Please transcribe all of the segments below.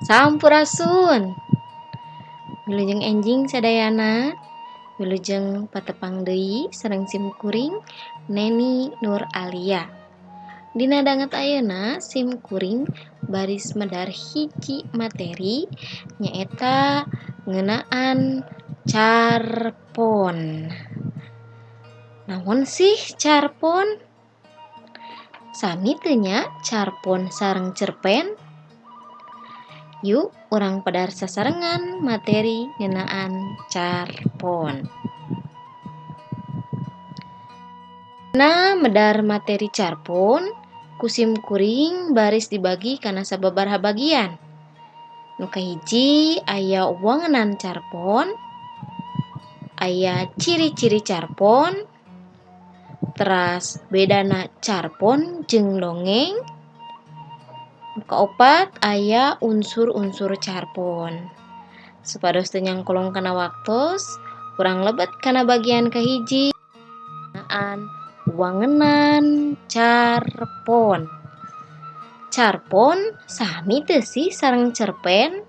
Sampurasun. Wilujeng enjing sadayana. Wilujeng patepang deui sareng sim kuring Neni Nur Alia. Dina danget ayeuna sim kuring baris medar hiji materi nyaeta ngeunaan carpon. Naon sih carpon? Sami teu nya carpon sareng cerpen? Yuk urang pedar sasarengan materi ngeunaan carpon. Nah, medar materi carpon ku sim kuring baris dibagi kana sababaraha bagian. Nu kahiji aya wangenan carpon, aya ciri-ciri carpon, teras bedana carpon jeung dongeng. Nu kaopat aya unsur-unsur carpon. Supados teu nyangkolong kana waktos, urang lebet kana bagian kahiji ngeunaan wangenan carpon. Carpon sami teu sih sareng cerpen?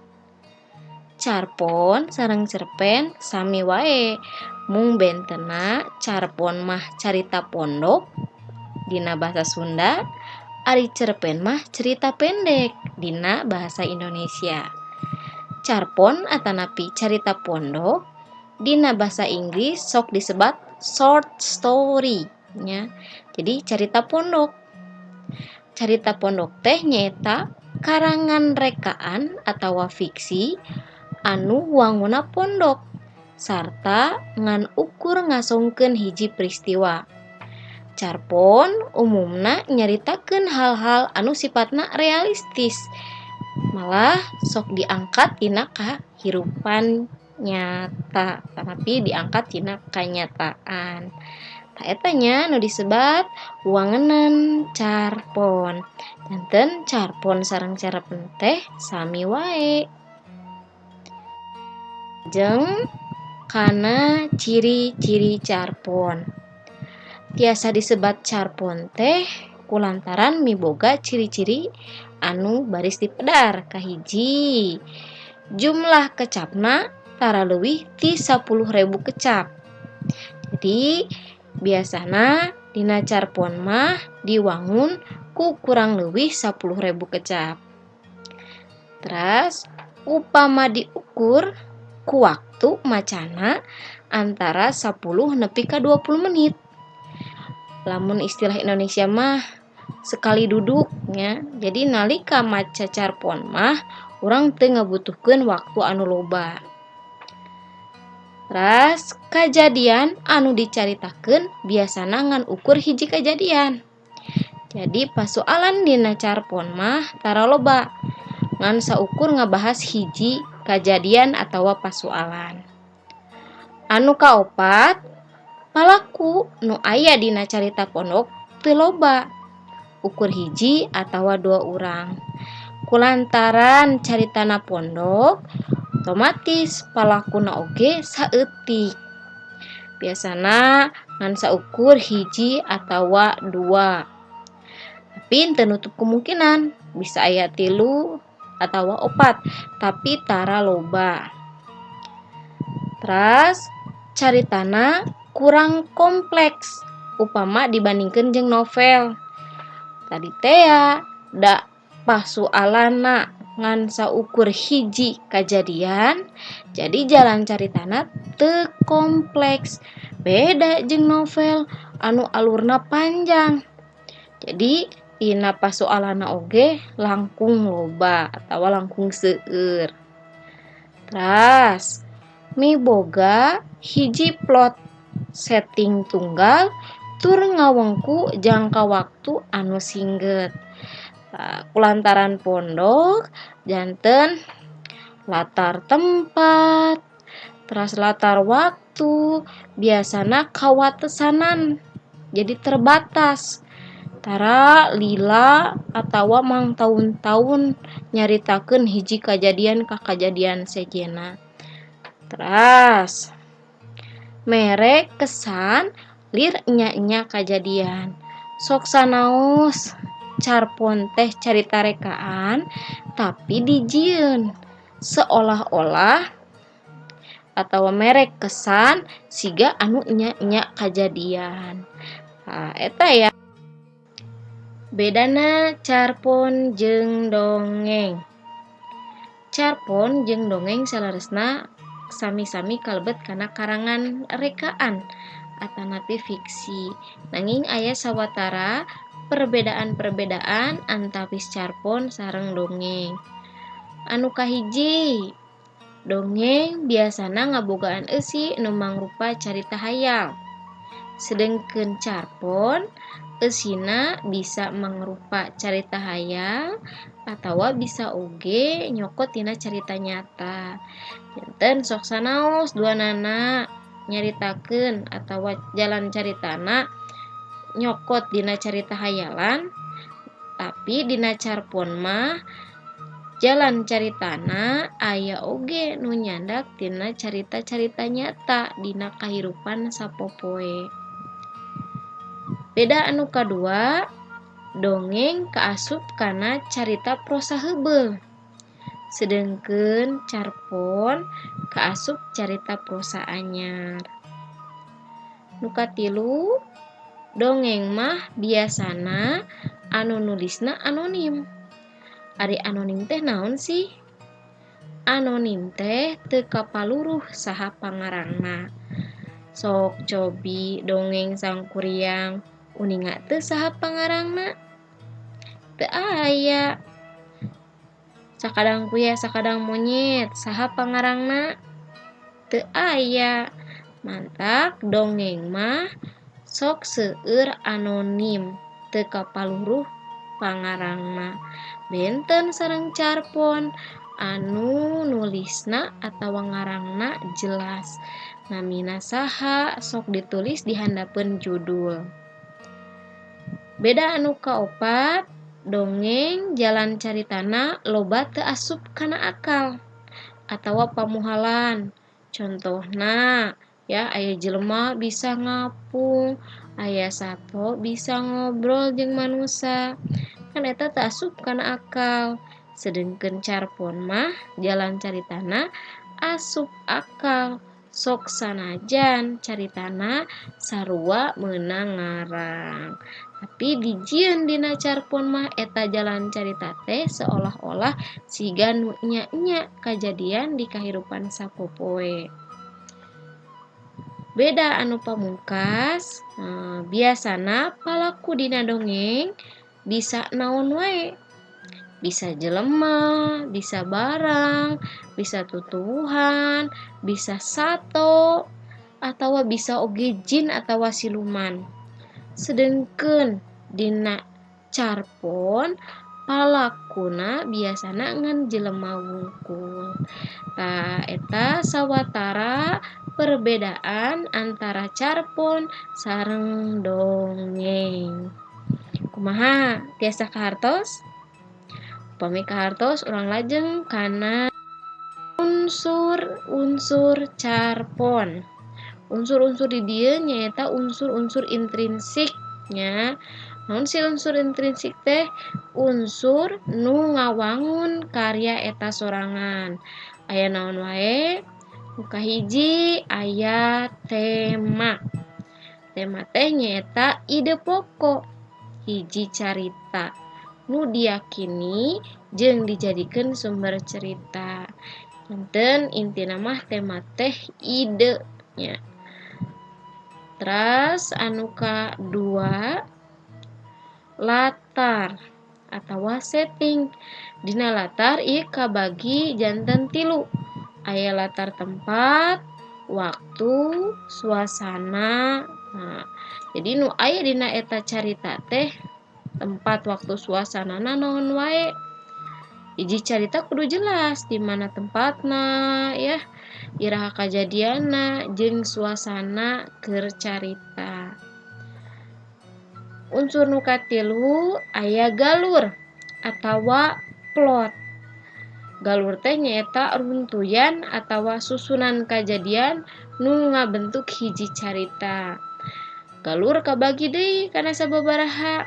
Carpon sareng cerpen sami wae, mung bentena carpon mah carita pondok dina bahasa Sunda, ari cerpen mah cerita pendek dina bahasa Indonesia. Carpon atanapi carita pondok dina bahasa Inggris sok disebat short story nya. Jadi carita pondok. Carita pondok teh nyaeta karangan rekaan atawa fiksi anu wanguna pondok sarta ngan ukur ngasongkeun hiji peristiwa. Carpon umumna nyaritakeun hal-hal anu sifatna realistis, malah sok diangkat tina kahirupan nyata, tapi diangkat tina kanyataan. Tah eta nya nu disebat wangenan carpon. Janten carpon sareng cerpen teh sami wae. Jeung kana ciri-ciri carpon. Tiasa disebat carpon teh kulantaran miboga ciri-ciri anu baris dipedar. Kahiji, jumlah kecapna tara leuwih ti 10.000 kecap. Jadi biasana dina carpon mah diwangun ku kurang leuwih 10.000 kecap. Teras upama diukur ku waktu macana antara 10 nepi ka 20 menit. Lamun istilah Indonesia mah sekali duduk nya. Jadi nalika maca carpon mah urang teu ngabutuhkeun waktu anu loba. Teras kajadian anu dicaritakeun biasana ngan ukur hiji kajadian. Jadi pasoalan dina carpon mah tara loba, ngan saukur ngabahas hiji kajadian atawa pasoalan. Anu kaopat, palaku nu aya dina carita pondok teu loba, ukur hiji atawa dua urang. Kulantaran caritana pondok, otomatis palakuna oge saeutik. Biasana ngan saukur hiji atawa dua. Tapi teu nutup kemungkinan bisa aya 3 atawa 4, tapi tara loba. Teras caritana kurang kompleks upama dibandingkeun jeung novel. Tadi teh ya da pasualanna ngan saukur hiji kajadian, jadi jalan caritana teu kompleks. Beda jeung novel anu alurna panjang. Jadi tina pasoalanna oge langkung loba atawa langkung seueur. Teras miboga hiji plot setting tunggal tur ngawengku jangka waktu anu singget. Kulantaran pondok janten latar tempat, teras latar waktu biasana kawatesanan, jadi terbatas. Tara lila atawa mangtaun-taun nyaritakeun hiji kajadian ka kajadian sejenna. Teras mere kesan lir enya-enya kajadian. Sok sanaos Carpon teh carita rekaan, tapi dijieun seolah-olah atau merek kesan siga anu nya-nya kajadian. Nah, eta ya bedana carpon jeung dongeng. Carpon jeung dongeng saleresna sami-sami kalebet kana karangan rekaan atanapi fiksi, nanging aya sawatara perbedaan-perbedaan antawis carpon sareng dongeng. Anu kahiji, dongeng biasana ngabogaan eusi nu mangrupa carita hayal, sedengkeun carpon eusina bisa mangrupa carita hayal atawa bisa oge nyokot tina carita nyata. Janten sok sanaos duanana nyaritakeun atawa jalan caritana nyokot dina carita hayalan, tapi dina carpon mah jalan caritana aya oge nu nyandak tina carita-carita nyata dina kahirupan sapopoe. Beda anu kadua, dongeng kaasup kana carita prosa heubeul, sedengkeun carpon kaasup carita prosa anyar. Nu katilu, dongeng mah biasana anu nulisna anonim. Ari anonim teh naon sih? Anonim teh teu kapaluruh saha pangarangna. Sok cobi dongeng Sangkuriang, uninga teu saha pangarangna? Teu aya. Sakadang Kuya Sakadang Monyet, saha pangarangna? Teu aya. Mantak dongeng mah sok seueur anonim, teu kapaluruh pangarangna. Benten sareng carpon anu nulisna atawa ngarangna jelas, namina saha sok ditulis di handapeun judul. Beda anu kaopat, dongeng jalan caritana loba teu asup kana akal atawa pamuhalan. Contohna ya, aya jelema bisa ngapung, aya sato bisa ngobrol jeung manusa, kan eta teu asup kana akal. Sedengkeun carpon mah jalan caritana asup akal, sok sanajan caritana sarua meunang ngarang, tapi dijieun dina carpon mah eta jalan carita teh seolah-olah siga nu nya-nya kajadian di kahirupan sapopoe. Beda anu pamungkas, biasana palaku dina dongeng bisa naon wae, bisa jelema, bisa barang, bisa tutuwuhan, bisa sato, atawa bisa oge jin atawa siluman. Sedengkeun dina carpon palakuna biasana ngan jelema wungkul. Tah, eta sawatara perbedaan antara carpon sareng dongeng. Kumaha, tiasa kahartos? Upami kahartos, urang lajeng kana unsur-unsur carpon. Unsur-unsur di dieu nyaeta unsur-unsur intrinsik nya. Naon sih unsur intrinsik teh? Unsur nu ngawangun karya eta sorangan. Aya naon wae? Nu kahiji aya tema. Tema teh nyaeta ide pokok hiji carita nu diyakini jeung dijadikeun sumber cerita. Janten intina mah tema teh ide nya. Teras anu kadua, latar atawa setting. Dina latar ieu kabagi janten tilu. Aya latar tempat, waktu, suasana. Nah, jadi nu aya dina eta carita teh tempat, waktu, suasanana naon wae. Hiji carita kudu jelas di mana tempatna ya, iraha kajadianna, jeung suasana keur carita. Unsur nu katilu aya galur atawa plot. Galur teh nyaeta runtuyan atawa susunan kajadian nu ngabentuk hiji carita. Galur kabagi deui kana sababaraha.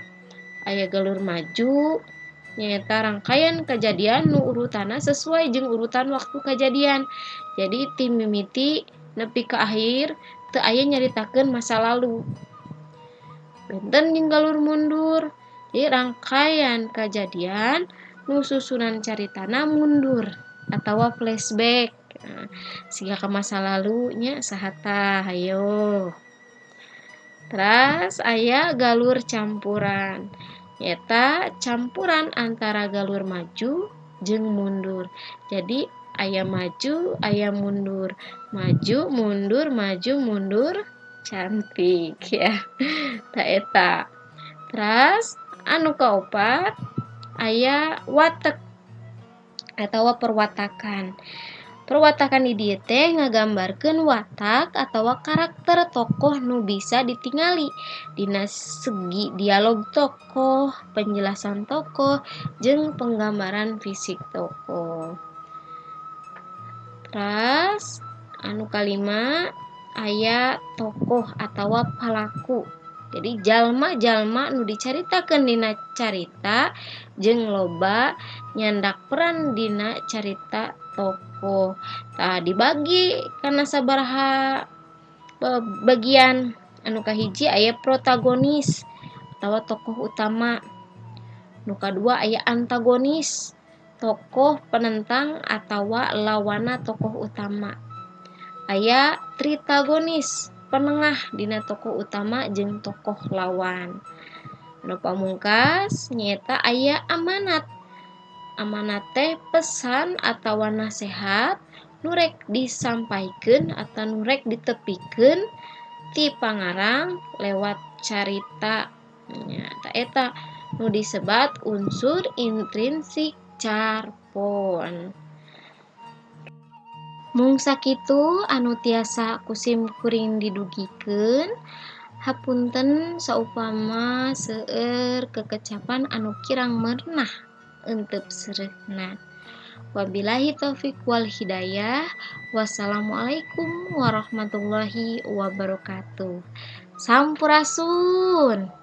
Aya galur maju nyaeta rangkaian kajadian nu urutanna sesuai jeung urutan waktu kajadian. Jadi ti mimiti nepi ka akhir teu aya nyaritakeun masa lalu. Benten jeung galur mundur. Jadi rangkaian kajadian nu susunan caritana mundur atawa flashback. Nah, siga ka masa lalu nya saha tah hayo. Teras aya galur campuran. Nyaeta campuran antara galur maju jeung mundur. Jadi aya maju, aya mundur, maju, mundur, maju, mundur, cantik ya. Tah eta. Teras anu kaopat aya watek atawa perwatakan. Perwatakan di dieu teh ngagambarkeun watak atawa karakter tokoh nu bisa ditingali dina segi dialog tokoh, penjelasan tokoh, jeung penggambaran fisik tokoh. Teras anu kalima aya tokoh atawa palaku. Jadi jalma-jalma nu dicaritakeun dina carita jeung loba nyandak peran dina carita tokoh. Tah dibagi kana sabaraha bagian. Anu kahiji aya protagonis atawa tokoh utama. Nu kadua aya antagonis, tokoh penentang atawa lawanna tokoh utama. Aya tritagonis, penengah dina tokoh utama jeung tokoh lawan. Anu pamungkas nyaeta aya amanat. Amanat teh pesan atawa nasehat nu rek disampaikeun atau nu rek ditepikeun ti pangarang lewat carita. Nya tah eta nu disebat unsur intrinsik carpon. Mung sakitu anu tiasa ku sim kuring didugikeun. Hapunten saupama seueur kekecapan anu kirang merenah euteup seureuhna. Wabillahi taufik wal hidayah. Wassalamualaikum warahmatullahi wabarakatuh. Sampurasun.